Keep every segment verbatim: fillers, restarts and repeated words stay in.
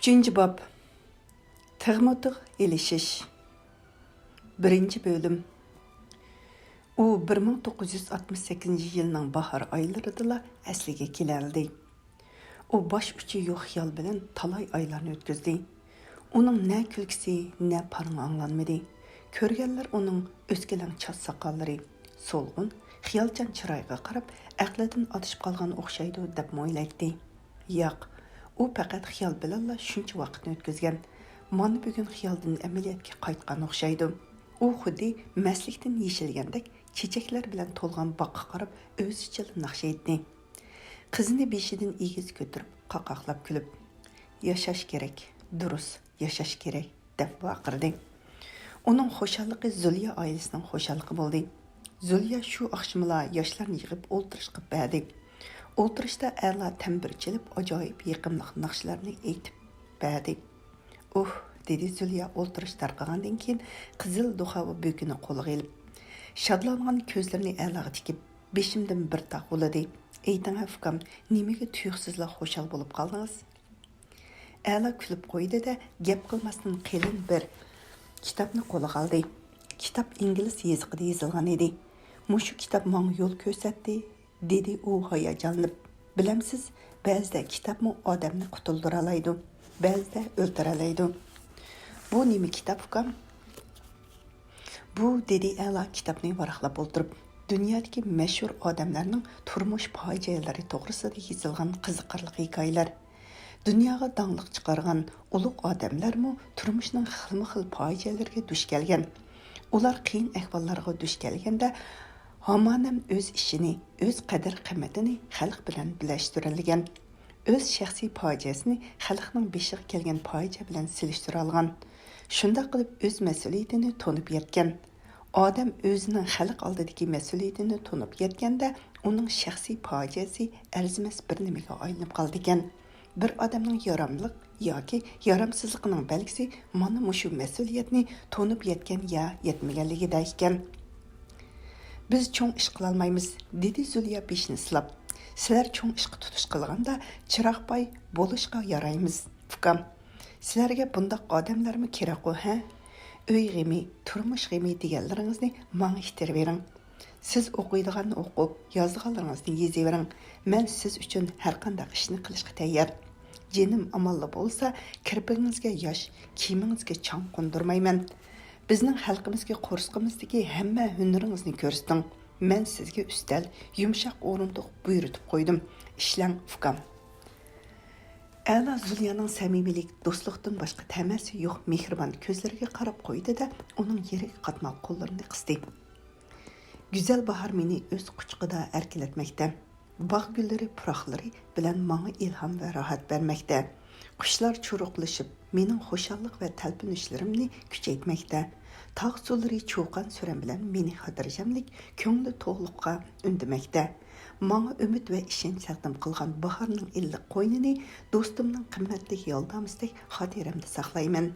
ئۈچىنچى باب. تىغمۇ تىغ ئېلىشىش. بىرىنچى بۆلۈم. ئۇ بىر مىڭ توققۇز يۈز ئاتمىش سەككىزىنچى يىلنىڭ باھار ئايلىرىدىلا ئەسلىگە كېلەلىدى. ئۇ باش ئۇچى يوق خىيال بىلەن تالاي ئايلارنى ئۆتكۈزدى. ئۇنىڭ نە كۈلكىسى، نە پارىڭى ئاڭلانمىدى. كۆرگەنلەر ئۇنىڭ ئۆسكىلەڭ چاچ ساقاللىرى، سولغۇن، خىيالچان چىرايىغا قاراپ، ئەقلىدىن ئادىشىپ قالغان ئوخشايدۇ دەپمۇ ئويلايتتى. ياق، ئۇ پەقەت خىيال بىلەنلا شۇنچە ۋاقىتنى ئۆتكۈزگەن. مانا بۈگۈن خىيالدىن ئەمەلىيەتكە قايتقان ئوخشايدۇ. ئۇ خۇددى مەستلىكتىن يېشىلگەندەك چېچەكلەر بىلەن تولغان باغقا قاراپ ئۆزىچىلا ناخشا ئېيتتى. قىزىنى بېشىدىن ئېگىز كۆتۈرۈپ، قاقاقلاپ كۈلۈپ، «ياشاش كېرەك، دۇرۇس، ياشاش كېرەك» دەپ ۋارقىرىدى. ئۇنىڭ خۇشاللىقى زۇليا ئائىلىسىنىڭ خۇشاللىقى بولدى. زۇليا شۇ ئاخشىمىلا ياشلارنى يىغىپ ئولتۇرۇش قىلىپ بەردى. ئولتۇرۇشتا ئەلا تەمبۇر چېلىپ، ئاجايىپ يېقىملىق ناخشىلارنى ئېيتىپ بەردى. «ئۇھ!» دېدى زۇليا ئولتۇرۇش تارقىغاندىن كېيىن، قىزىل دۇخاۋا بۆكىنى قولىغا ئېلىپ. شادلانغان كۆزلىرىنى ئەلاغا تىكىپ، «بېشىمدىن بىر تاغ غۇلىدى. ئېيتىڭ ھە، ئۇكام، نېمىگە تۇيۇقسىزلا خۇشال بولۇپ قالدىڭىز؟» ئەلا كۈلۈپ قويدى-دە، گەپ قىلماستىن قېلىن بىر كىتابنى قولىغا ئالدى. كىتاب ئىنگلىز يېزىقىدا يېزىلغان ئىدى. «مۇشۇ كىتاب ماڭا يول كۆرسەتتى»، دېدى ئۇ ھاياجانلىنىپ. «بىلەمسىز، بەزىدە كىتابمۇ ئادەمنى قۇتۇلدۇرالايدۇ، بەزىدە ئۆلتۈرەلەيدۇ.» «بۇ نېمە كىتاب، ئۇكام؟» «بۇ»، دېدى ئەلا كىتابنى ۋاراقلاپ ئولتۇرۇپ، «دۇنيادىكى مەشھۇر ئادەملەرنىڭ تۇرمۇش پاجىئەلىرى توغرىسىدا يېزىلغان قىزىقارلىق ھېكايىلەر. دۇنياغا داڭلىق چىقارغان ئۇلۇغ ئادەملەرمۇ تۇرمۇشنىڭ خىلمۇ خىل پاجىئەلىرىگە دۇچ كەلگەن. ئۇلار قىيىن ئەھۋاللارغا دۇچ كەلگەندە، ھامانەم ئۆز ئىشىنى، ئۆز قەدىر-قىممىتىنى خەلق بىلەن بىرلەشتۈرەلىگەن. ئۆز شەخسىي پاجىئەسىنى خەلقنىڭ بېشىغا كەلگەن پاجىئە بىلەن سېلىشتۇرالىغان. شۇنداق قىلىپ ئۆز مەسئۇلىيىتىنى تونۇپ يەتكەن. ئادەم ئۆزىنىڭ خەلق ئالدىدىكى مەسئۇلىيىتىنى تونۇپ يەتكەندە، ئۇنىڭ شەخسىي پاجىئەسى ئەرزىمەس بىر نېمىگە ئايلىنىپ قالىدىكەن. بىر ئادەمنىڭ ياراملىق ياكى يارامسىزلىقىنىڭ بەلگىسى مانا مۇشۇ مەسئۇلىيەتنى تونۇپ يەتكەن يا يەتمىگەنلىكىدە ئىكەن. «بىز چوڭ ئىش قىلالمايمىز»، دېدى زۇليا بېشىنى سىلاپ. «سىلەر چوڭ ئىشقا تۇتۇش قىلغاندا چىراغ پاي بولۇشقا يارايمىز، ئۇكام. سىلەرگە بۇنداق ئادەملەرمۇ كېرەكقۇ، ھە؟ ئۆي غېمى، تۇرمۇش غېمى دېگەنلىرىڭىزنى ماڭا ئىتتىرىۋېرىڭ. سىز ئوقۇيدىغاننى ئوقۇپ، يازىدىغانلىرىڭىزنى يېزىۋېرىڭ. مەن سىز ئۈچۈن ھەرقانداق ئىشنى قىلىشقا تەييار. جېنىم ئامانلا بولسا، كىرپىكىڭىزگە ياش، كىيىمىڭىزگە چاڭ قوندۇرمايمەن. بىزنىڭ خەلقىمىزگە قورسىقىمىزدىكى ھەممە ھۈنىرىڭىزنى كۆرسىتىڭ. مەن سىزگە ئۈستەل، يۇمشاق ئورۇندۇق بۇيرۇتۇپ قويدۇم. ئىشلەڭ، ئۇكام.» ئەلا زۇليانىڭ سەمىمىيلىك، دوستلۇقتىن باشقا تەمەسى يوق مېھرىبان كۆزلىرىگە قاراپ قويدى-دە، ئۇنىڭ يېرىگە قاتماق قوللىرىنى قىستى. «گۈزەل باھار مېنى ئۆز قۇچىقىدا ئەركىلەتمەكتە. باغ گۈللىرى پۇراقلىرى بىلەن ماڭا ئىلھام ۋە راھەت بەرمەكتە. قۇشلار چۇرۇقلىشىپ، مېنىڭ خۇشاللىق ۋە تەلپۈنۈشلىرىمنى كۈچەيتمەكتە. تاغ سۇلىرى چۇقان-سۈرەن بىلەن مېنى خاتىرجەملىك، كۆڭۈل توقلۇققا ئۈندىمەكتە. ماڭا ئۈمىد ۋە ئىشەنچ تەقدىم قىلغان باھارنىڭ ئىللىق قوينىنى دوستۇمنىڭ قىممەتلىك يالدامىسىدەك خاتىرەمدە ساقلايمەن.»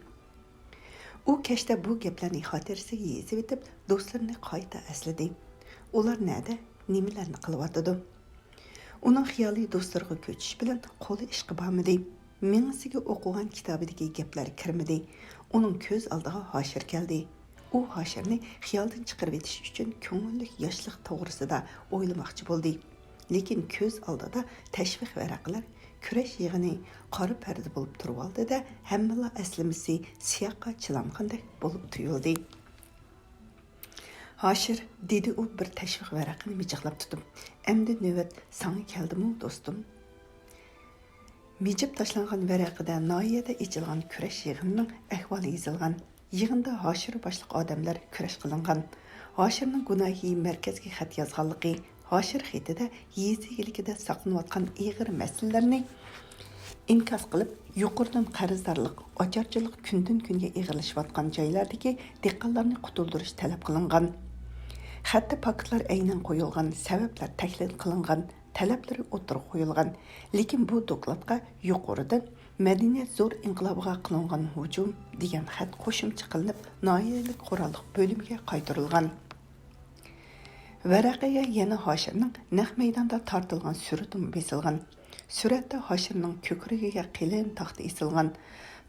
ئۇ كەچتە بۇ گەپلەرنى خاتىرىسىگە يېزىۋېتىپ، دوستلىرىنى قايتا ئەسلىدى. ئۇلار نەدە، نېمىلەرنى قىلىۋاتىدۇ؟ ئۇنىڭ خىيالى دوستلىرىغا كۆچۈش بىلەن قولى ئىشقا بارمىدى. مېڭىسىگە ئوقۇغان كىتابىدىكى گەپلەر كىرمىدى. ئۇنىڭ كۆز ئالدىغا ھاشىر كەلدى. ئۇ ھاشىرنى خىيالدىن چىقىرىۋېتىش ئۈچۈن كۆڭۈللۈك ياشلىق توغرىسىدا ئويلىماقچى بولدى. لېكىن كۆز ئالدىدا تەشۋىق ۋەرەقىلەر، كۈرەش يىغىنى قارا پەردە بولۇپ تۇرۇۋالدى-دە، ھەممىلا ئەسلىمىسى سىياققا چىلانغاندەك بولۇپ تۇيۇلدى. «ھاشىر»، دېدى ئۇ بىر تەشۋىق ۋەرىقىنى مىجىقلاپ تۇتۇپ، «ئەمدى نۆۋەت ساڭا كەلدىمۇ، دوستۇم؟» مىجىپ تاشلانغان ۋەرەقىدە ناھىيەدە ئېچىلغان كۈرەش يىغىنىنىڭ ئەھۋالى يېزىلغان. يىغىندا ھاشىر باشلىق ئادەملەر كۈرەش قىلىنغان. ھاشىرنىڭ گۇناھى مەركەزگە خەت يازغانلىقى، ھاشىر خېتىدە يېزا ئىگىلىكىدە ساقلىنىۋاتقان ئېغىر مەسىلىلەرنى ئىنكاس قىلىپ، يۇقىرىدىن قەرزدارلىق، ئاچارچىلىق كۈندىن-كۈنگە ئېغىرلىشىۋاتقان جايلاردىكى دېھقانلارنى قۇتۇلدۇرۇش تەلەپ قىلىنغان. خەتتە پاكىتلار ئەينەن قويۇلغان، سەۋەبلەر تەھلىل قىلىنغان، تەلەپلىرى ئوتتۇرىغا قويۇلغان. لېكىن بۇ دوكلاتقا يۇقىرىدىن «مەدەنىيەت زور ئىنقىلابىغا قىلىنغان ھۇجۇم» دېگەن خەت قوشۇمچە قىلىنىپ، ناھىيەلىك قوراللىق بۆلۈمگە قايتۇرۇلغان. ۋەرەقىگە يەنە ھاشىرنىڭ نەق مەيداندا تارتىلغان سۈرىتىمۇ بېسىلغان. سۈرەتتە ھاشىرنىڭ كۆكرىكىگە قېلىن تاختا ئېسىلغان.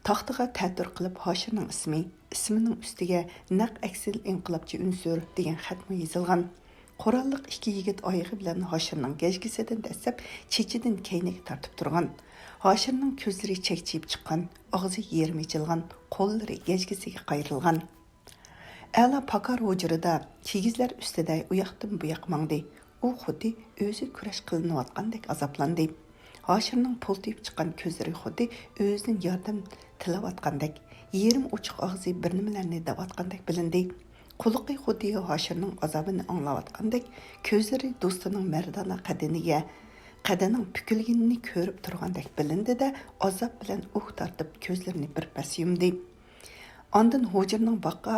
تاختىغا تەتۈر قىلىپ ھاشىرنىڭ ئىسمى، ئىسمىنىڭ ئۈستىگە «نەق ئەكسىل ئىنقىلابچى ئۈنسۈر» دېگەن خەتمۇ يېزىلغان. قوراللىق ئىككى يىگىت ئايىغى بىلەن ھاشىرنىڭ گەجگىسىدىن دەسسەپ، چېچىدىن كەينىگە تارتىپ تۇرغان. ھاشىرنىڭ كۆزلىرى چەكچىيىپ چىققان، ئاغزى يېرىم ئېچىلغان، قوللىرى گەجگىسىگە قايرىلغان. ئەلا پاكار ھۇجرىدا كىگىزلەر ئۈستىدە ئۇياقتىن بۇياق ماڭدى. ئۇ خۇددى ئۆزى كۈرەش قىلىنىۋاتقاندەك ئازابلاندى. ھاشىرنىڭ پۇلتىيىپ چىققان كۆزلىرى خۇددى ئۆزىدىن ياردەم تىلەۋاتقاندەك، يېرىم ئوچۇق ئاغزى بىر نېمىلەرنى دەۋاتقاندەك بىلىندى. قۇلىقى خۇددى ھاشىرنىڭ ئازابىنى ئاڭلاۋاتقاندەك، كۆزلىرى دوستىنىڭ مەردانە قەدىنىگە، قەدىنىڭ پۈكۈلگىنىنى كۆرۈپ تۇرغاندەك بىلىندى-دە، ئازاب بىلەن ئۇھ تارتىپ كۆزلىرىنى بىر پەس يۇمدى. ئاندىن ھۇجرىنىڭ باغقا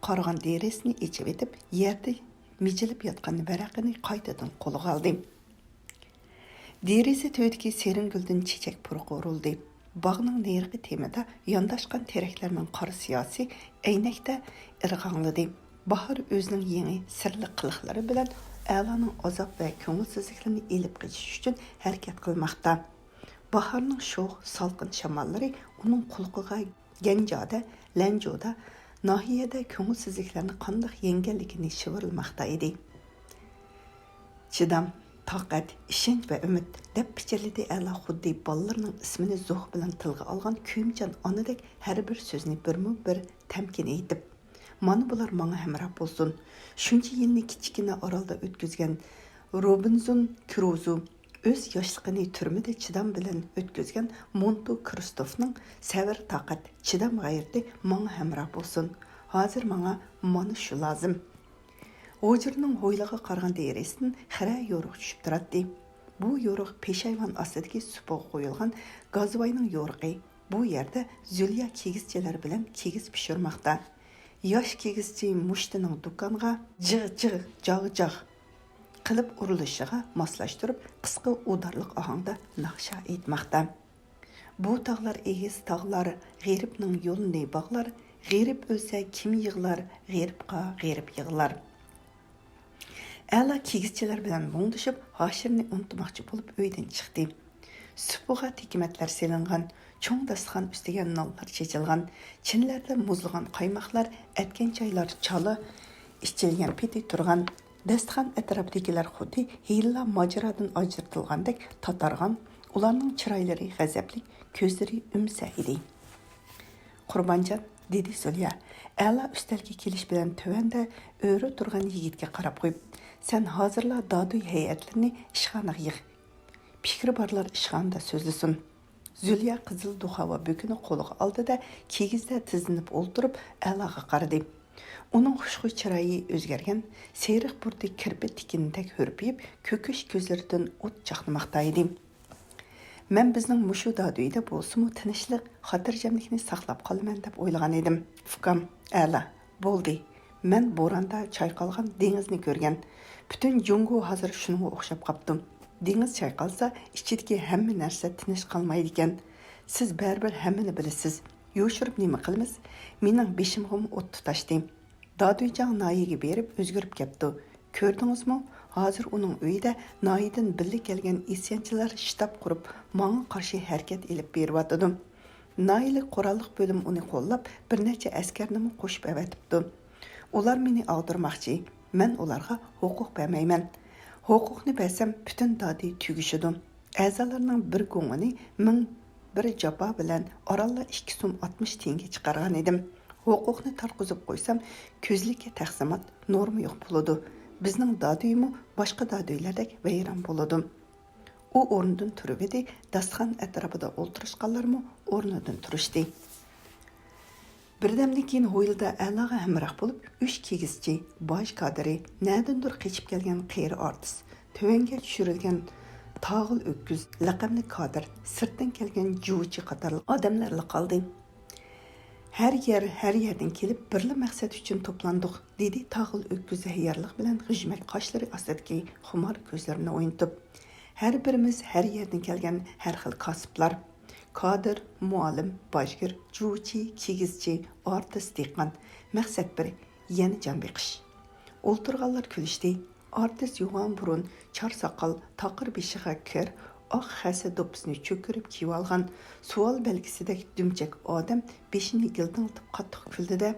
قارىغان دېرىزىسىنى ئېچىۋېتىپ، يەردە مىجىلىپ ياتقان ۋەرەقىنى قايتىدىن قولىغا ئالدى. دېرىزە تۈۋىدىكى سېرىن گۈلدىن چېچەك پۇرىقى ئۇرۇلدى. باغنىڭ نېرىقى تېمىدا يانداشقان تېرەكلەرنىڭ قارا سىياسى ئەينەكتە ئىرغاڭلىدى. باھار ئۆزىنىڭ يېڭى سىرلىق قىلىقلىرى بىلەن ئەلانىڭ ئازاب ۋە كۆڭۈلسىزلىكلىرىنى ئېلىپ قېچىش ئۈچۈن ھەرىكەت قىلماقتا. باھارنىڭ شوخ، سالقىن شاماللىرى ئۇنىڭ قۇلىقىغا گەنجادە، لەنجۇدا، ناھىيەدە كۆڭۈلسىزلىكلەرنى قانداق يەڭگەنلىكىنى شىۋىرلىماقتا ئىدى. «چىدام، تاقەت، ئىشەنچ ۋە ئۈمىد» دەپ پىچىرلىدى ئەلا، خۇددى بالىلىرىنىڭ ئىسمىنى زوخ بىلەن تىلغا ئالغان كۆيۈمچان ئانىدەك ھەر بىر سۆزنى بىرمۇ بىر تەمكىن ئېيتىپ. «مانا بۇلار ماڭا ھەمراھ بولسۇن. شۇنچە يىلنى كىچىككىنە ئارالدا ئۆتكۈزگەن روبىنزون كروزو، ئۆز ياشلىقىنى تۈرمىدە چىدام بىلەن ئۆتكۈزگەن مونتو كرىستوفنىڭ سەۋر-تاقەت، چىدام-غەيرىتى ماڭا ھەمراھ بولسۇن. ھازىر ماڭا مانا شۇ لازىم.» ھۇجرىنىڭ ھويلىغا قارىغان دېرىزىسىدىن خىرە يورۇق چۈشۈپ تۇراتتى. بۇ يورۇق پېشايۋان ئاستىدىكى سۇپىغا قويۇلغان گازۋاينىڭ يورۇقى. بۇ يەردە زۈليا كىگىزچىلەر بىلەن كىگىز پىشۇرماقتا. ياش كىگىزچى مۇشتىنىڭ دۇكانغا جىغ جىغ، جاغ جاغ قىلىپ ئۇرۇلۇشىغا ماسلاشتۇرۇپ، قىسقا ئۇدارلىق ئاھاڭدا ناخشا ئېيتماقتا. بۇ تاغلار ئېگىز تاغلار، غېرىبنىڭ يولىنى باغلار، غېرىب ئۆلسە كىم يىغلار، غېرىبقا غېرىب يىغلار. ئەلا كىگىزچىلەر بىلەن مۇڭدىشىپ، ھاشىرنى ئۇنتۇماقچى بولۇپ ئۆيدىن چىقتى. سۇپىغا تېكىمەتلەر سېلىنغان، چوڭ داستىخان ئۈستىگە نانلار چېچىلغان، چىنىلەردە مۇزلىغان قايماقلار، ئەتكەن چايلار چالا ئىچىلگەن پېتى تۇرغان. داستىخان ئەتراپىدىكىلەر خۇددى ھېلىلا ماجىرادىن ئاجرىتىلغاندەك تاتارغان، ئۇلارنىڭ چىرايلىرى غەزەپلىك، كۆزلىرى ئۈمسە ئىدى. «قۇربانجان»، دېدى زۇليا ئەلا ئۈستەلگە كېلىش بىلەن تۆۋەندە ئۆرە تۇرغان يىگىتكە قاراپ قويۇپ، «سەن ھازىرلا دادۈي ھەيئەتلىرىنى ئىشخانىغا يىغ. پىكرى بارلار ئىشخانىدا سۆزلىسۇن.» زۇليا قىزىل دۇخاۋا بۆكىنى قولىغا ئالدى-دە، كىگىزدە تىزلىنىپ ئولتۇرۇپ، ئەلاغا قارىدى. ئۇنىڭ خۇشخۇي چىرايى ئۆزگەرگەن، سېرىق بۇرۇتى كىرپى تىكىنىدەك ھۈرپىيىپ، كۆكۈش كۆزلىرىدىن ئوت چاقنىماقتا ئىدى. «مەن بىزنىڭ مۇشۇ دادۈيدە بولسىمۇ تىنچلىق، خاتىرجەملىكنى ساقلاپ قالىمەن دەپ ئويلىغان ئىدىم، ئۇكام.» «ئەلا، بولدى. مەن بوراندا چايقالغان دېڭىزنى كۆرگەن. پۈتۈن جۇڭگو ھازىر شۇنىڭغا ئوخشاپ قاپتۇ. دېڭىز چايقالسا، ئىچىدىكى ھەممە نەرسە تىنچ قالمايدىكەن. سىز بەرىبىر ھەممىنى بىلىسىز. يوشۇرۇپ نېمە قىلىمىز؟» مېنىڭ بېشىمغىمۇ ئوت تۇتاشتى. دادۈيجاڭ ناھىيەگە بېرىپ ئۆزگىرىپ كەپتۇ. كۆردىڭىزمۇ؟ ھازىر ئۇنىڭ ئۆيىدە ناھىيەدىن بىللە كەلگەن ئىسيانچىلار شتاب قۇرۇپ، ماڭا قارشى ھەرىكەت ئېلىپ بېرىۋاتىدۇ. ناھىيەلىك قوراللىق بۆلۈم ئۇنى قوللاپ، بىر نەچچە ئەسكەرنىمۇ قوشۇپ ئەۋەتىپتۇ. ئۇلار مېنى ئاغدۇرماقچى. مەن ئۇلارغا ھوقۇق بەرمەيمەن. ھوقۇقنى بەرسەم، پۈتۈن دادۈي تۈگىشىدۇ. ئەزالارنىڭ بىر گۇڭىنى مىڭ بىر جاپا بىلەن ئارانلا ئىككى سوم ئاتمىش تىيىنگە چىقارغان ئىدىم. ھوقۇقنى تارتقۇزۇپ قويسام، كۆزلۈككە تەقسىمات، نورما يوق بولىدۇ. بىزنىڭ دادۈيمۇ باشقا دادۈيلەردەك ۋەيران بولىدۇ. ئۇ ئورنىدىن تۇرۇۋىدى، داستىخان ئەتراپىدا ئولتۇرۇشقانلارمۇ ئورنىدىن تۇرۇشتى. بىردەمدىن كېيىن ھويلىدا ئەلاغا ھەمراھ بولۇپ ئۈچ كىگىزچى، باج كادىرى، نەدىندۇر قېچىپ كەلگەن قېرى ئارتىس، تۆۋەنگە چۈشۈرۈلگەن تاغىل ئۆكۈز لەقەملىك كادىر، سىرتتىن كەلگەن جۇچى قاتارلىق ئادەملەرلا قالدى. «ھەر يەر، ھەر يەردىن كېلىپ، بىرلا مەقسەت ئۈچۈن توپلاندۇق»، دېدى تاغىل ئۆكۈز ھەييارلىق بىلەن غىژمەك قاشلىرى ئاستىدىكى خۇمار كۆزلىرىنى ئوينىتىپ. «ھەر بىرىمىز ھەر يەردىن كەلگەن ھەر خىل كاسىپلار. كادىر، مۇئەللىم، باجگىر، جۇچى، كىگىزچى، ئارتىس، دېھقان. مەقسەت بىر، يەنە جان بېقىش.» ئولتۇرغانلار كۈلۈشتى. ئارتىس يوغان بۇرۇن، چار ساقال، تاقىر بېشىغا كىر، ئاق خەسە دوپپىسىنى چۆكۈرۈپ كىيىۋالغان سوئال بەلگىسىدەك دۈمچەك ئادەم بېشىنى گىلدىڭلىتىپ قاتتىق كۈلدى-دە،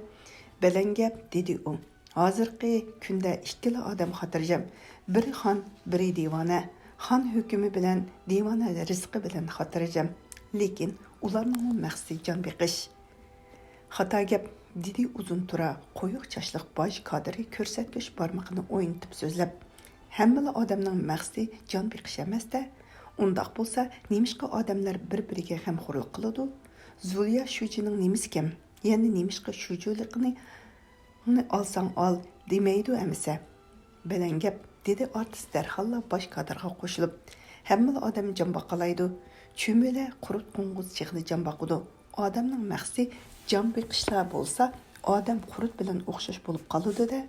بەلەن گەپ، دېدى ئۇ. ھازىرقى كۈندە ئىككىلا ئادەم خاتىرجەم. بىرى خان، بىرى دىۋانە. خان ھۆكۈمى بىلەن دىۋانە رىزقى بىلەن خاتىرجەم. لېكىن ئۇلارنىڭمۇ مەقسىتى جان بېقىش. خاتا گەپ، دېدى ئۇزۇن تۇرا، قويۇق چاچلىق باش كادىرى كۆرسەتكۈچ بارمىقىنى ئوينىتىپ سۆزلەپ. ھەممىلا ئادەمنىڭ مەقسىتى جان بېقىش ئەمەستە. ئۇنداق بولسا، نېمىشقا ئادەملەر بىر-بىرىگە غەمخورلۇق قىلىدۇ؟ زۇليا شۇجىنىڭ نېمىسى كەم؟ يەنە نېمىشقا شۇجۇلۇقنى ئالساڭ ئال دېمەيدۇ ئەمىسە؟ بەلەن گەپ، دېدى ئارتىس دەرھاللا باش كادىرغا قوشۇلۇپ. ھەممىلا ئادەم جان باقالايدۇ. چۈمۈلە قۇرت قوڭغۇز چېغىدا جان باقىدۇ. ئادەمنىڭ مەقسىتى جان بېقىشلا بولسا، ئادەم قۇرت بىلەن ئوخشاش بولۇپ قالىدۇ-دە.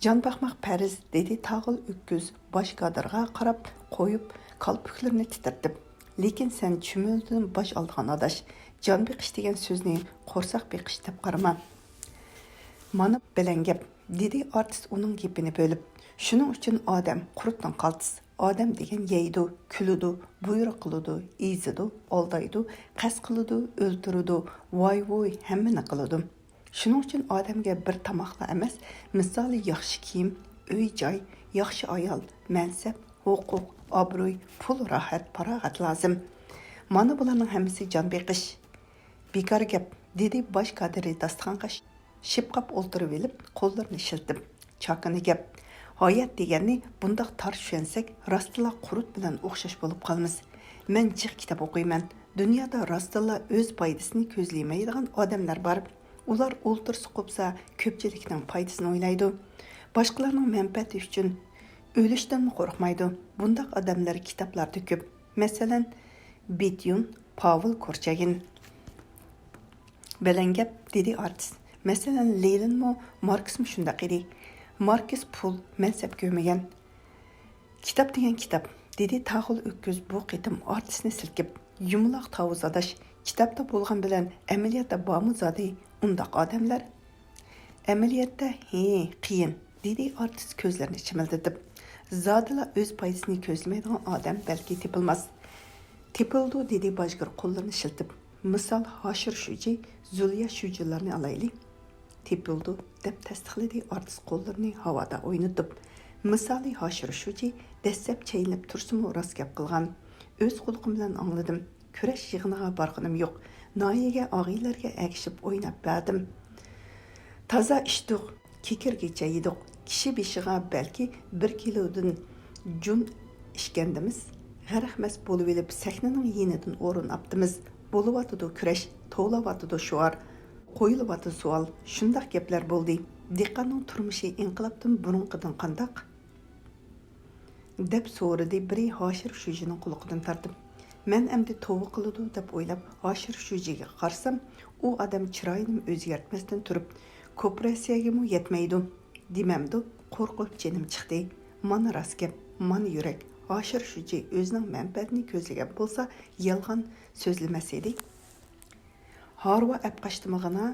جان باقماق پەرز، دېدى تاغىل ئۆكۈز باش كادىرغا قاراپ قويۇپ، كالپۇكلىرىنى تىترىتىپ. لېكىن سەن چۈمۈلىدىن باج ئالىدىغان ئاداش، جان بېقىش دېگەن سۆزنى قورساق بېقىش دەپ قارىما. مانا بەلەن گەپ، دېدى ئارتىس ئۇنىڭ گېپىنى بۆلۈپ. شۇنىڭ ئۈچۈن ئادەم قۇرتتىن قالتىس. ئادەم دېگەن يەيدۇ، كۈلىدۇ، بۇيرۇق قىلىدۇ، ئېزىدۇ، ئالدايدۇ، قەست قىلىدۇ، ئۆلتۈرىدۇ، ۋاي-ۋۇي، ھەممىنى قىلىدۇ. شۇنىڭ ئۈچۈن ئادەمگە بىر تاماقلا ئەمەس، مىسالى ياخشى كىيىم، ئۆي-جاي، ياخشى ئايال، مەنسەپ، ھوقۇق، ئابرۇي، پۇل، راھەت، پاراغەت لازىم. مانا بۇلارنىڭ ھەممىسى جان بېقىش. بىكار گەپ، دېدى باش كادىرى داستىخانغا شىپقاپ ئولتۇرۇۋېلىپ، قوللىرىنى شىلتىپ. چاكىنا گەپ. ھايات دېگەننى بۇنداق تار چۈشەنسەك، راستلا قۇرت بىلەن ئوخشاش بولۇپ قالىمىز. مەن جىق كىتاب ئوقۇيمەن. دۇنيادا راستلا ئۆز پايدىسىنى كۆزلىمەيدىغان ئادەملەر بار. ئۇلار ئولتۇرسا قوپسا، كۆپچىلىكنىڭ پايدىسىنى ئويلايدۇ. باشقىلارنىڭ مەنپەئەتى ئۈچۈن ئۆلۈشتىنمۇ قورقمايدۇ. بۇنداق ئادەملەر كىتابلاردا كۆپ. مەسىلەن، بېتيون، پاۋېل كورچاگىن. بەلەن گەپ، دېدى ئارتىس. مەسىلەن، لېنىنمۇ، ماركسمۇ شۇنداق ئىدى. ماركس پۇل، مەنسەپ كۆرمىگەن. كىتاب دېگەن كىتاب، دېدى تاغىل ئۆكۈز بۇ قېتىم ئارتىسنى سىلكىپ. يۇمىلاق تاۋۇز ئاداش، كىتابتا بولغان بىلەن ئەمەلىيەتتە بارمۇ زادى ئۇنداق ئادەملەر؟ ئەمەلىيەتتە، ھې، قىيىن، دېدى ئارتىس كۆزلىرىنى چىمىلدىتىپ. زادىلا ئۆز پايدىسىنى كۆزلىمەيدىغان ئادەم بەلكى تېپىلماس. تېپىلىدۇ، دېدى باجگىر قوللىرىنى شىلتىپ. مىسال، ھاشىر شۇجى، زۇليا شۇجىلارنى ئالايلى. تېپىلىدۇ، دەپ تەستىقلىدى ئارتىس قوللىرىنى ھاۋادا ئوينىتىپ. مىسالى، ھاشىر شۇجى دەسسەپ چەينىلىپ تۇرسىمۇ راست گەپ قىلغان. ئۆز قۇلىقىم بىلەن ئاڭلىدىم. كۈرەش يىغىنىغا بارغىنىم يوق. ناھىيەگە ئاغىنىلەرگە ئەگىشىپ ئويناپ بەردىم. تازا ئىچتۇق، كېكىرگىچە يېدۇق. كىشى بېشىغا بەلكى بىر كىلودىن جۇن ئىچكەندىمىز. غەرەخمەس بولۇۋېلىپ سەھنىنىڭ يېنىدىن ئورۇن ئاپتىمىز. بولۇۋاتىدۇ كۈرەش، توۋلاۋاتىدۇ شوئار، قويۇلۇۋاتىدۇ سوئال. شۇنداق گەپلەر بولدى. دېھقاننىڭ تۇرمۇشى ئىنقىلابتىن بۇرۇنقىدىن قانداق؟ دەپ سورىدى بىرى ھاشىر شۇجىنىڭ قۇلىقىدىن تارتىپ. مەن ئەمدى توۋا قىلىدۇ دەپ ئويلاپ، ھاشىر شۇجىگە قارىسام، ئۇ ئادەم چىرايىنىمۇ ئۆزگەرتمەستىن تۇرۇپ، كوپرېسسىيەگىمۇ يەتمەيدۇ دېمەمدۇ، قورقۇپ جېنىم چىقتى. مانا راست گەپ، مانا يۈرەك. ھاشىر شۇجى ئۆزىنىڭ مەنپەئەتىنى كۆزلىگەن بولسا، يالغان سۆزلىمەس ئىدى. ھارۋا ئەپ قاچتىمىغىنا،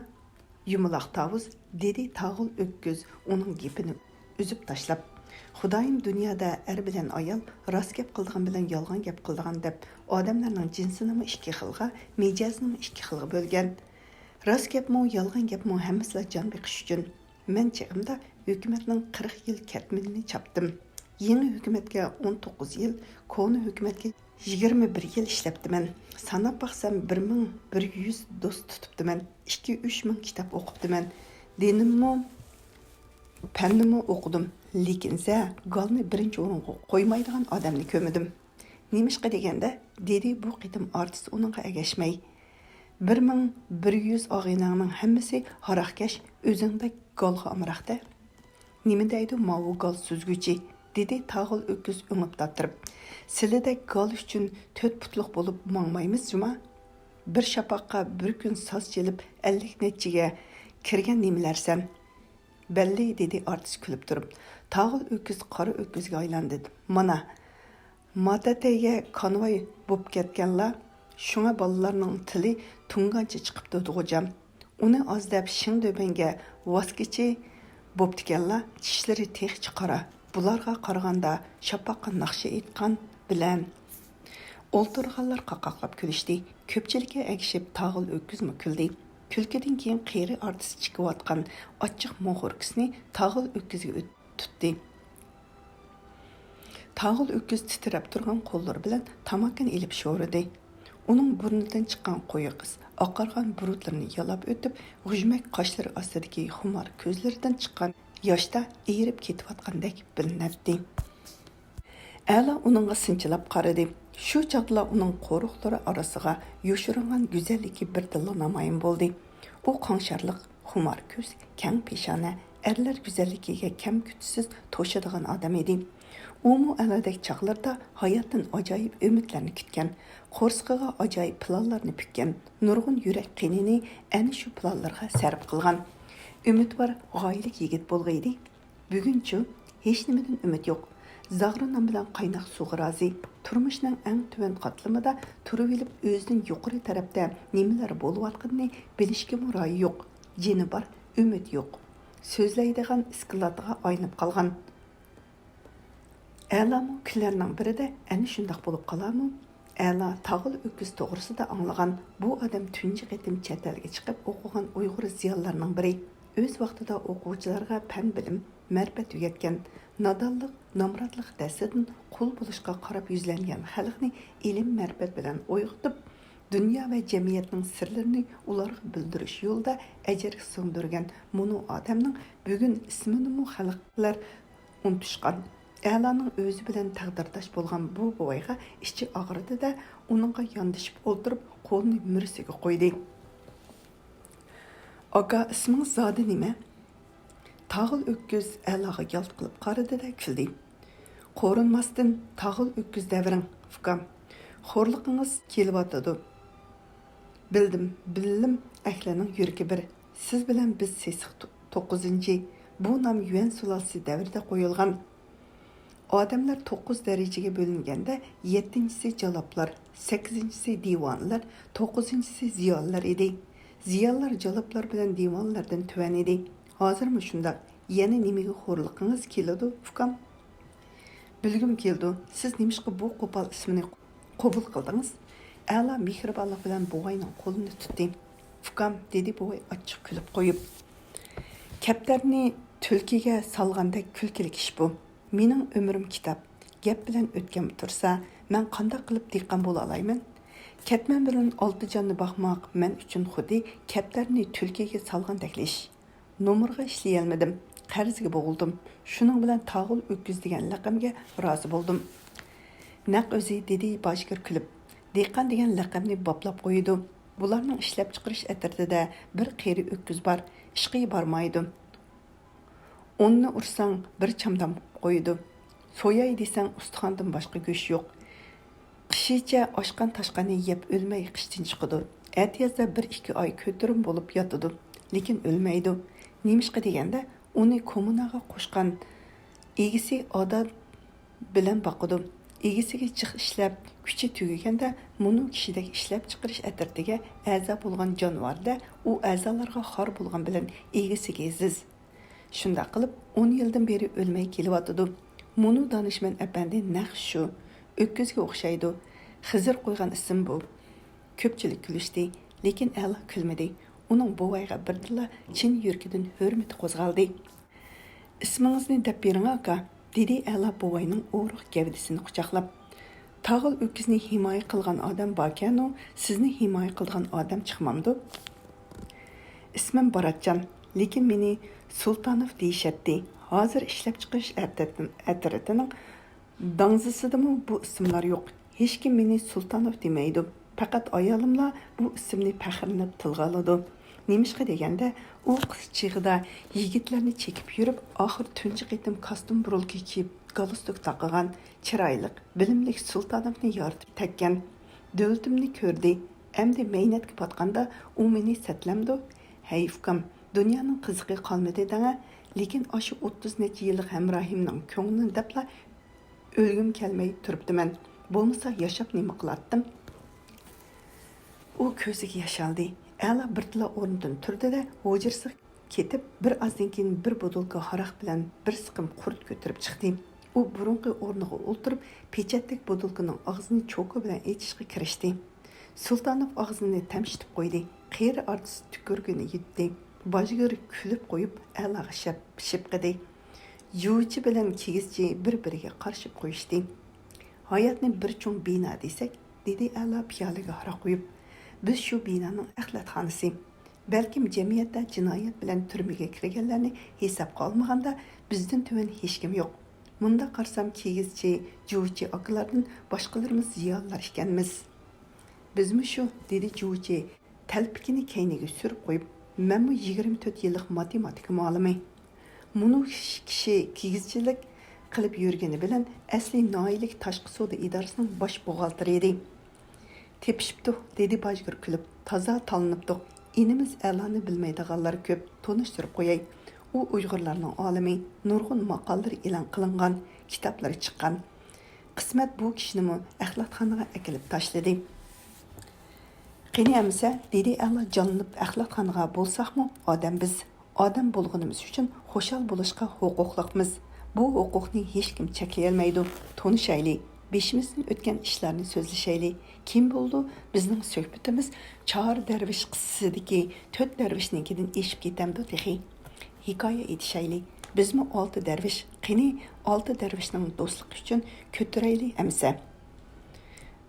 يۇمىلاق تاۋۇز، دېدى تاغىل ئۆكۈز ئۇنىڭ گېپىنى ئۈزۈپ تاشلاپ. خۇدايىم دۇنيادا ئەر بىلەن ئايال، راست گەپ قىلىدىغان بىلەن يالغان گەپ قىلىدىغان دەپ، ئادەملەرنىڭ جىنسىنىمۇ ئىككى خىلغا، مىجەزىنىمۇ ئىككى خىلغا بۆلگەن. راست گەپمۇ، يالغان گەپمۇ ھەممىسىلا جان بېقىش ئۈچۈن. مەن چېغىمدا ھۆكۈمەتنىڭ قىرىق يىل كەتمىنىنى چاپتىم. يېڭى ھۆكۈمەتكە ئون توققۇز يىل، كونا ھۆكۈمەتكە يىگىرمە بىر يىل ئىشلەپتىمەن. ساناپ باقسام، بىر مىڭ بىر يۈز دوست تۇتۇپتىمەن. ئىككى ئۈچ مىڭ كىتاب ئوقۇپتىمەن. دىنىممۇ، پەننىمۇ ئوقۇدۇم. لېكىن زە، گالنى بىرىنچى ئورۇنغا قويمايدىغان ئادەمنى كۆرمىدىم. نېمىشقا دېگەندە، دېدى بۇ قېتىم ئارتىس ئۇنىڭغا ئەگەشمەي. بىر مىڭ بىر يۈز ئاغىنەڭنىڭ ھەممىسى ھاراقكەش، ئۆزۈڭدەك گالغا ئامراقتە. نېمە دەيدۇ ماۋۇ گال سۈزگۈچى؟ دېدى تاغىل ئۆكۈز ئۆڭۈپ تاتىرىپ. سىلىدەك گال ئۈچۈن تۆت پۇتلۇق بولۇپ ماڭمايمىز جۇما. بىر شاپاققا بىر كۈن ساز چېلىپ ئەللىك نەچچىگە كىرگەن نېمىلەرسەن؟ بەللى، دېدى ئارتىس كۈلۈپ تۇرۇپ. تاغىل ئۆكۈز قارا ئۆكۈزگە ئايلاندى. مانا، ماتەتەيگە كانۋاي بوپ كەتكەنلا، شۇڭا بالىلارنىڭ تىلى تۇڭگانچە چىقىپتۇ غوجام. ئۇنى ئاز دەپ شىڭدۆبەنگە ۋاسكىچى بوپتىكەنلا، چىشلىرى تېخىچە قارا. بۇلارغا قارىغاندا شاپاققا ناخشا ئېيتقان بىلەن ئولتۇرغانلار قاقاقلاپ كۈلۈشتى. كۆپچىلىككە ئەگىشىپ تاغىل ئۆكۈزمۇ كۈلدى. كۈلكىدىن كېيىن قېرى ئارتىس چىكىۋاتقان ئاچچىق موخوركىسىنى تاغىل ئۆكۈزگە ئۆت-، تۇتتى. تاغىل ئۆكۈز تىترەپ تۇرغان قوللىرى بىلەن تاماكىنى ئېلىپ شورىدى. ئۇنىڭ بۇرنىدىن چىققان قويۇق ئىس ئاقارغان بۇرۇتلىرىنى يالاپ ئۆتۈپ، غۈژمەك قاشلىرى ئاستىدىكى خۇمار كۆزلىرىدىن چىققان ياشتا ئېرىپ كېتىۋاتقاندەك بىلىنەتتى. ئەلا ئۇنىڭغا سىنچىلاپ قارىدى. شۇ چاغدىلا ئۇنىڭ قورۇقلىرى ئارىسىغا يوشۇرۇنغان گۈزەللىكى بىردىنلا نامايان بولدى. ئۇ قاڭشارلىق، خۇمار كۆز، كەڭ پېشانە، ئەرلەر گۈزەللىكىگە كەم-كۆتىسىز توشىدىغان ئادەم ئىدى. ئۇمۇ ئەلادەك چاغلىرىدا ھاياتتىن ئاجايىپ ئۈمىدلەرنى كۈتكەن، قورسىقىغا ئاجايىپ پىلانلارنى پۈككەن، نۇرغۇن يۈرەك قېنىنى ئەنە شۇ پىلانلىرىغا سەرپ قىلغان ئۈمىدۋار غايىلىك يىگىت بولغىيدى. بۈگۈنچۇ؟ ھېچنېمىدىن ئۈمىد يوق. زاغرا نان بىلەن قايناق سۇغا رازى. تۇرمۇشنىڭ ئەڭ تۆۋەن قاتلىمىدا تۇرۇۋېلىپ، ئۆزىدىن يۇقىرى تەرەپتە نېمىلەر بولۇۋاتقىنىنى بىلىشكىمۇ رايى يوق. جېنى بار، ئۈمىد يوق. سۆزلەيدىغان ئىسكىلاتىغا ئايلىنىپ قالغان. ئەلامۇ كۈنلەرنىڭ بىرىدە ئەنە شۇنداق بولۇپ قالارمۇ؟ ئەلا تاغىل ئۆكۈز توغرىسىدا ئاڭلىغان، بۇ ئادەم تۇنجى قېتىم چەت ئەلگە چىقىپ ئوقۇغان ئۇيغۇر زىيالىيلىرىنىڭ بىرى. ئۆز ۋاقتىدا ئوقۇغۇچىلارغا پەن بىلىم، مەرىپەت ئۆگەتكەن، نادانلىق، نامراتلىق دەستىدىن قۇل بولۇشقا قاراپ يۈزلەنگەن خەلقنى ئىلىم-مەرىپەت بىلەن ئويغىتىپ، دۇنيا ۋە جەمئىيەتنىڭ سىرلىرىنى ئۇلارغا بىلدۈرۈش يولىدا ئەجىر سىڭدۈرگەن مۇنۇ ئادەمنىڭ بۈگۈن ئىسمىنىمۇ خەلقلەر ئۇنتۇشقان. ئەلانىڭ ئۆزى بىلەن تەقدىرداش بولغان بۇ بوۋايغا ئىچى ئاغرىدى-دە، ئۇنىڭغا ياندىشىپ ئولتۇرۇپ، قولىنى مۈرىسىگە قويدى. «ئاكا، ئىسمىڭىز زادى نېمە؟» تاغىل ئۆكۈز ئەلاغا يالت قىلىپ قارىدى-دە، كۈلدى. «قورۇنماستىن تاغىل ئۆكۈز دەۋېرىڭ، ئۇكام. خورلۇقىڭىز كېلىۋاتىدۇ.» «بىلدىم، بىلىم ئەھلىنىڭ يۈرىكى بىر. سىز بىلەن بىز سېسىق تو-، توققۇزىنچى. بۇ نام يۈەن سۇلالىسى دەۋرىدە قويۇلغان. ئادەملەر توققۇز دەرىجىگە بۆلۈنگەندە، يەتتىنچىسى جالاپلار، سەككىزىنچىسى دىۋانىلەر، توققۇزىنچىسى زىيالىيلار ئىدى. زىيالىيلار جالاپلار بىلەن دىۋانىلەردىن تۆۋەن ئىدى. ھازىرمۇ شۇنداق. يەنە نېمىگە خورلۇقىڭىز كېلىدۇ، ئۇكام؟» «بىلگۈم كېلىدۇ، سىز نېمىشقا بۇ قوپال ئىسىمنى قوبۇل قىلدىڭىز؟» ئەلا مېھرىبانلىق بىلەن بوۋاينىڭ قولىنى تۇتتى. «ئۇكام»، دېدى بوۋاي ئاچچىق كۈلۈپ قويۇپ. «كەپتەرنى تۈلكىگە سالغاندەك كۈلكىلىك ئىش بۇ. مېنىڭ ئۆمرۈم كىتاب. گەپ بىلەن ئۆتكەنمۇ تۇرسا، مەن قانداق قىلىپ دېھقان بولالايمەن؟ كەتمەن بىلەن ئالتە جاننى باقماق مەن ئۈچۈن خۇددى كەپتەرنى تۈلكىگە سالغاندەكلا ئىش. نومۇرغا ئىشلىيەلمىدىم، قەرزگە بوغۇلدۇم. شۇنىڭ بىلەن تاغىل ئۆكۈز دېگەن لەقەمگە رازى بولدۇم.» «نەق ئۆزى»، دېدى باجىگىر كۈلۈپ. «دېھقان دېگەن لەقەمنى باپلاپ قويىدۇ. بۇلارنىڭ ئىشلەپچىقىرىش ئەترىتىدە بىر قېرى ئۆكۈز بار، ئىشقا بارمايدۇ. ئوننى ئۇرساڭ، بىر چامدام قويىدۇ. سوياي دېسەڭ، ئۇستىخاندىن باشقا گۆش يوق. قىشىچە ئاشقان-تاشقاننى يەپ ئۆلمەي قىشتىن چىقىدۇ. ئەتىيازدا بىر-ئىككى ئاي كۆتۈرۈم بولۇپ ياتىدۇ، لېكىن ئۆلمەيدۇ. نېمىشقا دېگەندە، ئۇنى كوممۇناغا قوشقان ئىگىسى ئادەت بىلەن باقىدۇ. ئىگىسىگە جىق ئىشلەپ، كۈچى تۈگىگەندە، مۇنۇ كىشىدەك ئىشلەپچىقىرىش ئەترىتىگە ئەزا بولغان جانىۋاردە، ئۇ ئەزالارغا خار بولغان بىلەن ئىگىسىگە ئېزىز. شۇنداق قىلىپ، ئون يىلدىن بېرى ئۆلمەي كېلىۋاتىدۇ. مۇنۇ دانىشمەن ئەپەندى نەق شۇ، ئۆكۈزگە ئوخشايدۇ. خىزىر قويغان ئىسىم بۇ.» كۆپچىلىك كۈلۈشتى، لېكىن ئەلا كۈلمىدى. ئۇنىڭ بوۋايغا بىردىنلا چىن يۈرىكىدىن ھۆرمىتى قوزغالدى. «ئىسمىڭىزنى دەپ بېرىڭ، ئاكا»، دېدى ئەلا بوۋاينىڭ ئورۇق گەۋدىسىنى قۇچاقلاپ. «تاغىل ئۆكۈزنى ھىمايە قىلغان ئادەم باركەنۇ، سىزنى ھىمايە قىلىدىغان ئادەم چىقمامدۇ؟» «ئىسمىم باراتجان، لېكىن مېنى سۇلتانوف دېيىشەتتى. ھازىر ئىشلەپچىقىرىش ئەترىتىنىڭ داڭزىسىدىمۇ بۇ ئىسىملار يوق. ھېچكىم مېنى سۇلتانوف دېمەيدۇ. پەقەت ئايالىملا بۇ ئىسىمنى پەخىرلىنىپ تىلغا ئالىدۇ. نېمىشقا دېگەندە، ئۇ قىز چېغىدا يىگىتلەرنى چېكىپ يۈرۈپ، ئاخىر تۇنجى قېتىم كاستيۇم بۇرۇلكا كىيىپ، گالستۇك تاقىغان، چىرايلىق، بىلىملىك سۇلتانوفنى يارىتىپ تەگكەن. دۆلىتىمنى كۆردى. ئەمدى مەينەتكە پاتقاندا ئۇ مېنى سەتلەمدۇ؟ ھەي، ئۇكام، دۇنيانىڭ قىزىقى قالمىدى دەڭە. لېكىن ئاشۇ ئوتتۇز نەچچە يىللىق ھەمراھىمنىڭ كۆڭلىنى دەپلا ئۆلگۈم كەلمەي تۇرۇپتىمەن. بولمىسا ياشاپ نېمە قىلاتتىم؟» ئۇ كۆزىگە ياش ئالدى. ئەلا بىردىنلا ئورنىدىن تۇردى-دە، ھۇجرىسىغا كېتىپ، بىر ئازدىن كېيىن بىر بوتۇلكا ھاراق بىلەن بىر سىقىم قۇرت كۆتۈرۈپ چىقتى. ئۇ بۇرۇنقى ئورنىغا ئولتۇرۇپ، پېچەتتەك بوتۇلكىنىڭ ئاغزىنى چوكا بىلەن ئېچىشقا كىرىشتى. سۇلتانوف ئاغزىنى تەمشىتىپ قويدى. قېرى ئارتىس تۈكۈرۈكىنى يۇتتى. باجگىر كۈلۈپ قويۇپ، ئەلاغا شەپ-، شىپقىدى. جۇچى بىلەن كىگىزچى بىر-بىرىگە قارىشىپ قويۇشتى. «ھاياتنى بىر چوڭ بىنا دېسەك»، دېدى ئەلا پىيالىگە ھاراق قۇيۇپ. «بىز شۇ بىنانىڭ ئەخلەتخانىسى. بەلكىم جەمئىيەتتە جىنايەت بىلەن تۈرمىگە كىرگەنلەرنى ھېسابقا ئالمىغاندا، بىزدىن تۆۋەن ھېچكىم يوق. مۇنداق قارىسام، كىگىزچى، جۇچى ئاكىلاردىن باشقىلىرىمىز زىيالىيلار ئىكەنمىز.» «بىزمۇ شۇ»، دېدى جۇچى تەلپىكىنى كەينىگە سۈرۈپ قويۇپ. «مەنمۇ يىگىرمە تۆت يىللىق ماتېماتىكا مۇئەللىمى.» مۇنۇ كىشى كىگىزچىلىك قىلىپ يۈرگىنى بىلەن ئەسلى ناھىيەلىك تاشقى سودا ئىدارىسىنىڭ باش بوغالتىرى ئىدى. «تېپىشىپتۇ»، دېدى باجگىر كۈلۈپ. «تازا تاللىنىپتۇ. ئىنىمىز ئەلانى بىلمەيدىغانلار كۆپ، تونۇشتۇرۇپ قوياي. ئۇ ئۇيغۇرلارنىڭ ئالىمى، نۇرغۇن ماقالىلىرى ئېلان قىلىنغان، كىتابلىرى چىققان.» قىسمەت بۇ كىشىنىمۇ ئەخلەتخانىغا ئەكېلىپ تاشلىدى. «قېنى ئەمىسە»، دېدى ئەلا جانلىنىپ، «ئەخلەتخانىغا بولساقمۇ ئادەم بىز. ئادەم بولغىنىمىز ئۈچۈن خۇشال بولۇشقا ھوقۇقلۇقمىز. بۇ ھوقۇقنى ھېچكىم چەكلىيەلمەيدۇ. تونۇشايلى، بېشىمىزدىن ئۆتكەن ئىشلارنى سۆزلىشەيلى. كىم بىلىدۇ، بىزنىڭ سۆھبىتىمىز چار دەرۋىش قىسسىسىدىكى تۆت دەرۋىشنىڭكىدىن ئېشىپ كېتەمدۇ تېخى؟ ھېكايە ئېيتىشايلى. بىزمۇ ئالتە دەرۋىش. قېنى، ئالتە دەرۋىشنىڭ دوستلۇقى ئۈچۈن كۆتۈرەيلى ئەمىسە.»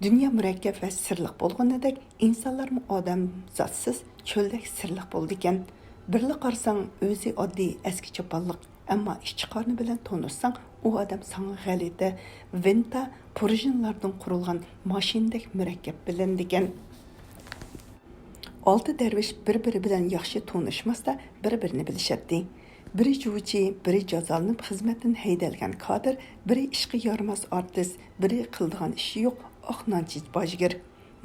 دۇنيا مۇرەككەپ ۋە سىرلىق بولغىنىدەك، ئىنسانلارمۇ ئادەمزاتسىز چۆلدەك سىرلىق بولىدىكەن. بىرلا قارىساڭ، ئۆزى ئاددىي ئەسكى چاپانلىق، ئەمما ئىچى قارنى بىلەن تونۇشساڭ، ئۇ ئادەم ساڭا غەلىتە ۋىنتا پۇرژىنلاردىن قۇرۇلغان ماشىنىدەك مۇرەككەپ بىلىنىدىكەن. ئالتە دەرۋىش بىر-بىرى بىلەن ياخشى تونۇشماستا، بىر-بىرىنى بىلىشەتتى. بىرى جۇچى، بىرى جازالىنىپ خىزمەتتىن ھەيدەلگەن كادىر، بىرى ئىشقا يارىماس ئارتىس، بىرى قىلىدىغان ئىشى يوق ئاق نانچى باجگىر.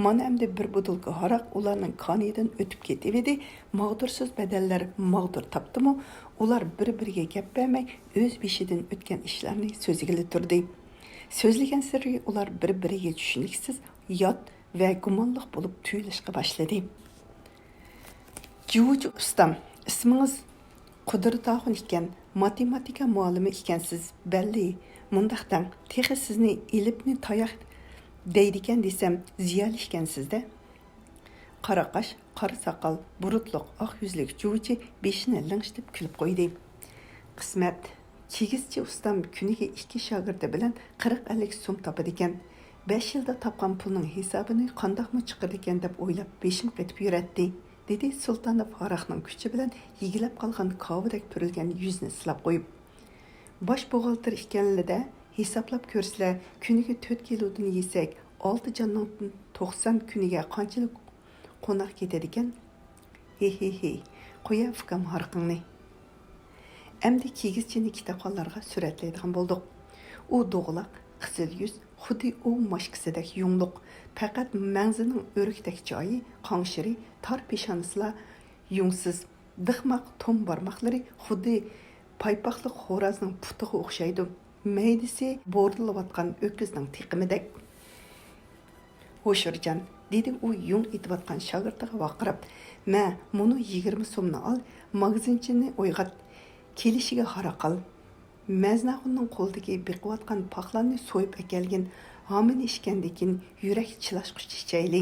مانا ئەمدى بىر بوتۇلكا ھاراق ئۇلارنىڭ كانىيىدىن ئۆتۈپ كېتىۋىدى. ماغدۇرسىز بەدەنلەر ماغدۇر تاپتىمۇ، ئۇلار بىر-بىرىگە گەپ بەرمەي، ئۆز بېشىدىن ئۆتكەن ئىشلارنى سۆزلىگىلى تۇردى. سۆزلىگەنسېرى ئۇلار بىر-بىرىگە چۈشىنىكسىز، يات ۋە گۇمانلىق بولۇپ تۇيۇلۇشقا باشلىدى. جۇۋۇچى ئۇستام، ئىسمىڭىز قۇدرىتاخۇن ئىكەن، ماتېماتىكا مۇئەللىمى ئىكەنسىز، بەللى. مۇنداق دەڭ، تېخى سىزنى ئېلىپنى تاياق دەيدىكەن دېسەم، زىيالىي ئىكەنسىز-دە. قارا قاش، قارا ساقال، بۇرۇتلۇق، ئاق يۈزلۈك جۇۋۇچى بېشىنى لىڭشىتىپ كۈلۈپ قويدى. قىسمەت، كىگىزچى ئۇستام كۈنىگە ئىككى شاگىرتى بىلەن قىرىق ئەللىك سوم تاپىدىكەن. بەش يىلدا تاپقان پۇلنىڭ ھېسابىنى قانداقمۇ چىقىرىدىكەن دەپ ئويلاپ بېشىم قېتىپ يۈرەتتى، دېدى سۇلتانوف ھاراقنىڭ كۈچى بىلەن يېگىلەپ قالغان كاۋىدەك پۈرۈلگەن يۈزىنى سىلاپ قويۇپ. باش بوغالتىر ئىكەنلىدە، ھېسابلاپ كۆرسىلە، كۈنىگە تۆت كىلودىن يېسەك، ئالتە جاننىڭ توقسان كۈنىگە قانچىلىك قوناق كېتىدىكەن؟ ھىھىھى، قويە ئۇكام ھاراقىڭنى. ئەمدى كىگىزچىنى كىتابخانلارغا سۈرەتلەيدىغان بولدۇق. ئۇ دوغىلاق، قىزىل يۈز، خۇددى ئوۋ ماشكىسىدەك يۇڭلۇق، پەقەت مەڭزىنىڭ ئۆرۈكتەك جايى، قاڭشىرى، تار پېشانىسىلا يۇڭسىز، دىقماق توم بارماقلىرى خۇددى پايپاقلىق خورازنىڭ پۇتىغا ئوخشايدۇ. مەيدىسى بورىلىۋاتقان ئۆكۈزنىڭ تېقىمىدەك. ھوشۇرجان، دېدى ئۇ يۇڭ ئېتىۋاتقان شاگىرتىغا ۋارقىراپ، مە، مۇنۇ يىگىرمە سومنى ئال، ماگىزىنچىنى ئويغات، كېلىشىگە ھاراق ئال. مەزناخۇننىڭ قولىدىكى بېقىۋاتقان پاقلارنى سويۇپ ئەكەلگىن، ھامىنى ئىچكەندىن كېيىن يۈرەك چىلاشقۇچە ئىچەيلى.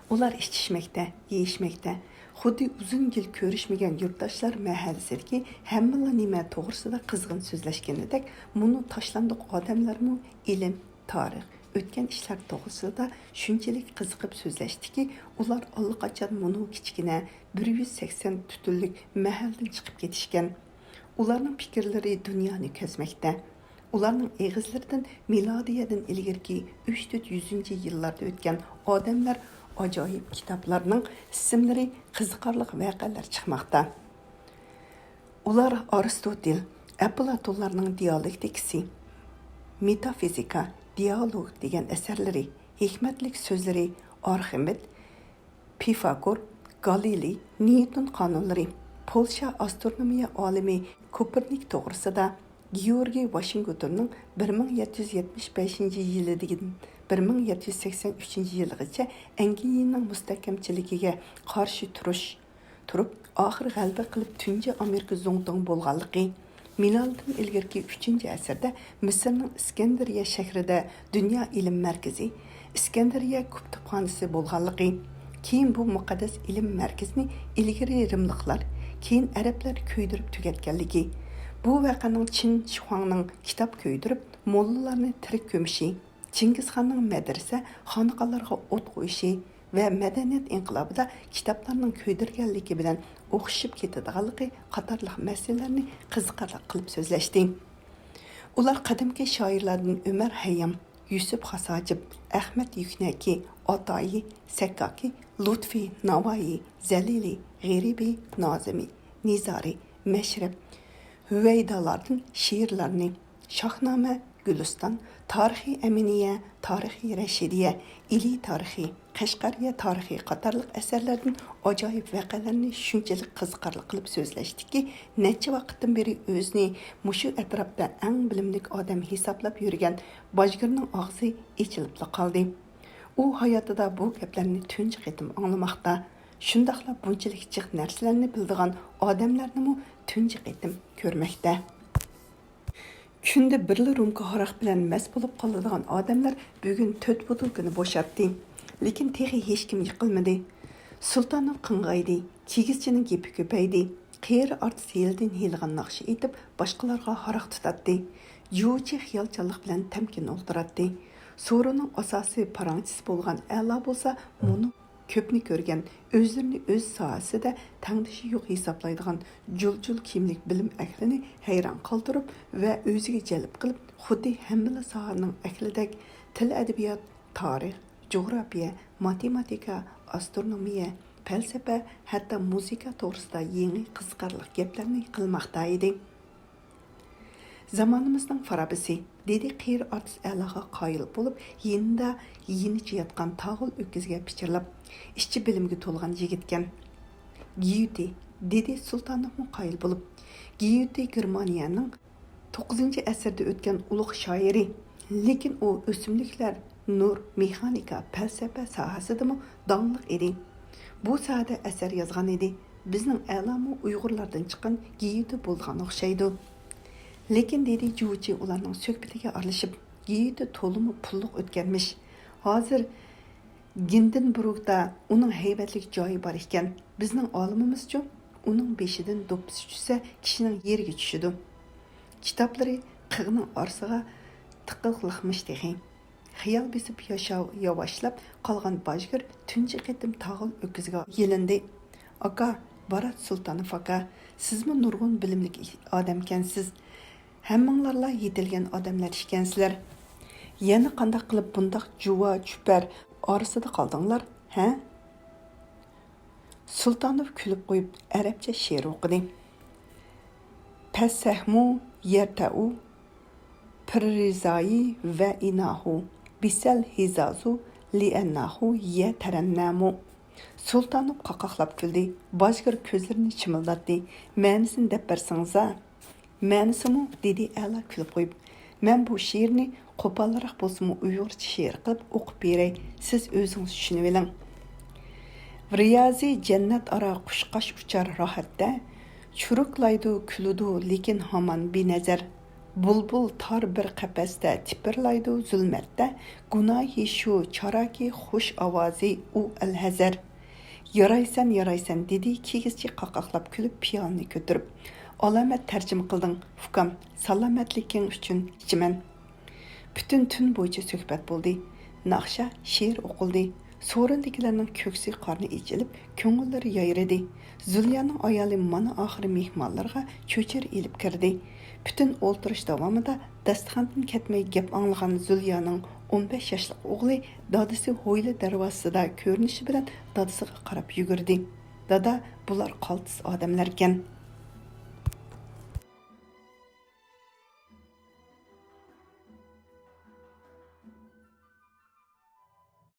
ئۇلار ئىچىشمەكتە، يېيىشمەكتە. خۇددى ئۇزۇن يىل كۆرۈشمىگەن يۇرتداشلار مەھەللىسىدىكى ھەممىلا نېمە توغرىسىدا قىزغىن سۆزلەشكىنىدەك، مۇنۇ تاشلاندۇق ئادەملەرمۇ ئىلىم، تارىخ، ئۆتكەن ئىشلار توغرىسىدا شۇنچىلىك قىزىقىپ سۆزلەشتىكى، ئۇلار ئاللىقاچان مۇنۇ كىچىككىنە بىر يۈز سەكسەن تۈتۈنلۈك مەھەللىدىن چىقىپ كېتىشكەن. ئۇلارنىڭ پىكىرلىرى دۇنيانى كەزمەكتە. ئۇلارنىڭ ئېغىزلىرىدىن مىلادىيەدىن ئىلگىرىكى ئۈچ تۆت يۈزىنچى يىللاردا ئۆتكەن ئادەملەر، ئاجايىپ كىتابلارنىڭ ئىسىملىرى، قىزىقارلىق ۋەقەلەر چىقماقتا. ئۇلار ئارستوتىل، ئەپلاتونلارنىڭ دىيالېكتىكىسى، مېتافىزىكا، دىئالوگ دېگەن ئەسەرلىرى، ھېكمەتلىك سۆزلىرى، ئارخىمېد، پىفاگور، گالىلېي، نيۇتون قانۇنلىرى، پولشا ئاسترونومىيە ئالىمى كوپېرنىك توغرىسىدا، گېئورگىي ۋاشىنگتوننىڭ بىر مىڭ يەتتە يۈز يەتمىش بەشىنچى يىلىدىن بىر مىڭ يەتتە يۈز سەكسەن ئۈچىنچى يىلىغىچە ئەنگلىيىنىڭ مۇستەھكەمچىلىكىگە قارشى تۇرۇش، تۇرۇپ، ئاخىر غەلىبە قىلىپ تۇنجى ئامېرىكا زۇڭتۇڭى بولغانلىقى، مىلادتىن ئىلگىرىكى ئۈچىنچى ئەسىردە مىسىرنىڭ ئىسكەندەرىيە شەھىرىدە دۇنيا ئىلىم مەركىزى، ئىسكەندەرىيە كۇتۇپخانىسى بولغانلىقى، كېيىن بۇ مۇقەددەس ئىلىم مەركىزىنى ئىلگىرى رىملىقلار، كېيىن ئەرەبلەر كۆيدۈرۈپ تۈگەتكەنلىكى، بۇ ۋەقەنىڭ چىن شىخۇاڭنىڭ كىتاب كۆيدۈرۈپ، موللىلارنى تىرىك كۆمۈشى، چىڭگىزخاننىڭ مەدرىسە، خانىقالارغا ئوت قويۇشى ۋە مەدەنىيەت ئىنقىلابىدا كىتابلارنىڭ كۆيدۈرگەنلىكى بىلەن ئوخشىشىپ كېتىدىغانلىقى قاتارلىق مەسىلىلەرنى قىزىقارلىق قىلىپ سۆزلەشتى. ئۇلار قەدىمكى شائىرلاردىن ئۆمەر ھەييام، يۈسۈپ خاس ھاجىپ، ئەخمەت يۈكنەكى، ئاتائى، سەككاكى، لۇتفى، ناۋايى، زەلىلى، غېرىبى، نازىمى، نىزارى، مەشرەپ، ھۈۋەيدالاردىن شېئىرلارنى، شاھنامە، گۈلىستان، تارىخى ئەمىنىيە، تارىخى رەشىدىيە، ئىلى تارىخى، قەشقەرىيە تارىخى قاتارلىق ئەسەرلەردىن ئاجايىپ ۋەقەلەرنى شۇنچىلىك قىزىقارلىق قىلىپ سۆزلەشتىكى، نەچچە ۋاقىتتىن بېرى ئۆزىنى مۇشۇ ئەتراپتا ئەڭ بىلىملىك ئادەم ھېسابلاپ يۈرگەن باجگىرنىڭ ئاغزى ئېچىلىپلا قالدى. ئۇ ھاياتىدا بۇ گەپلەرنى تۇنجى قېتىم ئاڭلىماقتا، شۇنداقلا بۇنچىلىك جىق نەرسىلەرنى بىلىدىغان ئادەملەرنىمۇ تۇنجى قېتىم كۆرمەكتە. كۈندە بىرلا رومكا ھاراق بىلەن مەست بولۇپ قالىدىغان ئادەملەر بۈگۈن تۆت بوتۇلكىنى بوشاتتى. لېكىن تېخى ھېچكىم يىقىلمىدى. سۇلتانوف قىڭغايدى، كىگىزچىنىڭ گېپى كۆپەيدى. قېرى ئارتىس ھېلىدىن ھېلىغا ناخشا ئېيتىپ، باشقىلارغا ھاراق تۇتاتتى. جۇچى خىيالچانلىق بىلەن تەمكىن ئولتۇراتتى. سورۇننىڭ ئاساسىي پاراڭچىسى بولغان ئەلا بولسا مۇنۇ كۆپنى كۆرگەن، ئۆزلىرىنى ئۆز ساھەسىدە تەڭدىشى يوق ھېسابلايدىغان جۇل-جۇل كىيىملىك بىلىم ئەھلىنى ھەيران قالدۇرۇپ ۋە ئۆزىگە جەلپ قىلىپ، خۇددى ھەممىلا ساھەنىڭ ئەھلىدەك تىل-ئەدەبىيات، تارىخ، جۇغراپىيە، ماتېماتىكا، ئاسترونومىيە، پەلسەپە، ھەتتا مۇزىكا توغرىسىدا يېڭى قىزىقارلىق گەپلەرنى قىلماقتا ئىدى. زامانىمىزنىڭ فارابىسى، دېدى قېرى ئارتىس ئەلاغا قايىل بولۇپ، يېنىدا يېنىچە ياتقان تاغىل ئۆكۈزگە پىچىرلاپ، ئىچى بىلىمگە تولغان يىگىتكەن. گيۇتى، دېدى سۇلتانوفمۇ قايىل بولۇپ. گيۇتى گېرمانىيەنىڭ توققۇزىنچى ئەسىردە ئۆتكەن ئۇلۇغ شائىرى، لېكىن ئۇ ئۆسۈملۈكلەر، نۇر، مېخانىكا، پەلسەپە ساھەسىدىمۇ داڭلىق ئىدى. بۇ ساھەدە ئەسەر يازغان ئىدى. بىزنىڭ ئەلامۇ ئۇيغۇرلاردىن چىققان گيۇتى بولىدىغان ئوخشايدۇ. لېكىن، دېدى جۇچى ئۇلارنىڭ سۆھبىتىگە ئارىلىشىپ، گيۇتى تولىمۇ پۇللۇق ئۆتكەنمىش. ھازىر گىندېنبۇرگدا ئۇنىڭ ھەيۋەتلىك جايى بار ئىكەن. بىزنىڭ ئالىمىمىزچۇ؟ ئۇنىڭ بېشىدىن دوپپىسى چۈشسە، كىشىنىڭ يېرىگە چۈشىدۇ. كىتابلىرى قىغنىڭ ئارىسىغا تىقىللىقمىش تېخى. خىيال بېسىپ ياشاۋ ياۋاشلاپ قالغان باجگىر تۇنجى قېتىم تاغىل ئۆكۈزگە يېلىندى. ئاكا، بارات سۇلتانوف ئاكا، سىزمۇ نۇرغۇن بىلىملىك ئادەمكەنسىز. ھەممىڭلارلا يېتىلگەن ئادەملەر ئىكەنسىلەر. يەنە قانداق قىلىپ بۇنداق جۇۋا چۈپەر ئارىسىدا قالدىڭلار، ھە؟ سۇلتانوف كۈلۈپ قويۇپ، ئەرەبچە شېئىر ئوقۇدى. پەسسەھمۇ يەرتەئۇ پىررىزايى ۋە ئىناھۇ، بىسەل ھىزازۇ لىئەنناھۇ يەتەرەننەمۇ. سۇلتانوف قاقاقلاپ كۈلدى. باجگىر كۆزلىرىنى چىمىلداتتى. مەنىسىنى دەپ بەرسىڭىزا. مەنىسىمۇ؟ دېدى ئەلا كۈلۈپ قويۇپ. مەن بۇ شېئىرنى قوپالراق بولسىمۇ ئۇيغۇرچە شېئىر قىلىپ ئوقۇپ بېرەي، سىز ئۆزىڭىز چۈشىنىۋېلىڭ. رىيازى جەننەت ئارا قۇشقاچ ئۇچار راھەتتە، چۇرۇقلايدۇ، كۈلىدۇ، لېكىن ھامان بىنەزەر. بۇلبۇل تار بىر قەپەستە تىپىرلايدۇ زۇلمەتتە، گۇناھى شۇ چاراكى خۇش ئاۋازى ئۇ ئەلھەزەر. يارايسەن، يارايسەن، دېدى كىگىزچى قاقاقلاپ كۈلۈپ پىيالىنى كۆتۈرۈپ. ئالامەت تەرجىمە قىلدىڭ، ئۇكام، سالامەتلىكىڭ ئۈچۈن ئىچىمەن. پۈتۈن تۈن بويىچە سۆھبەت بولدى. ناخشا، شېئىر ئوقۇلدى. سورۇندىكىلەرنىڭ كۆكسى قارنى ئېچىلىپ، كۆڭۈللىرى يايرىدى. زۇليانىڭ ئايالى مانا ئاخىرى مېھمانلارغا چۆچۈرە ئېلىپ كىردى. پۈتۈن ئولتۇرۇش داۋامىدا داستىخاندىن كەتمەي گەپ ئاڭلىغان زۇليانىڭ ئون بەش ياشلىق ئوغلى دادىسى ھويلا دەرۋازىسىدا كۆرۈنۈشى بىلەن دادىسىغا قاراپ يۈگۈردى. دادا، بۇلار قالتىس ئادەملەركەن.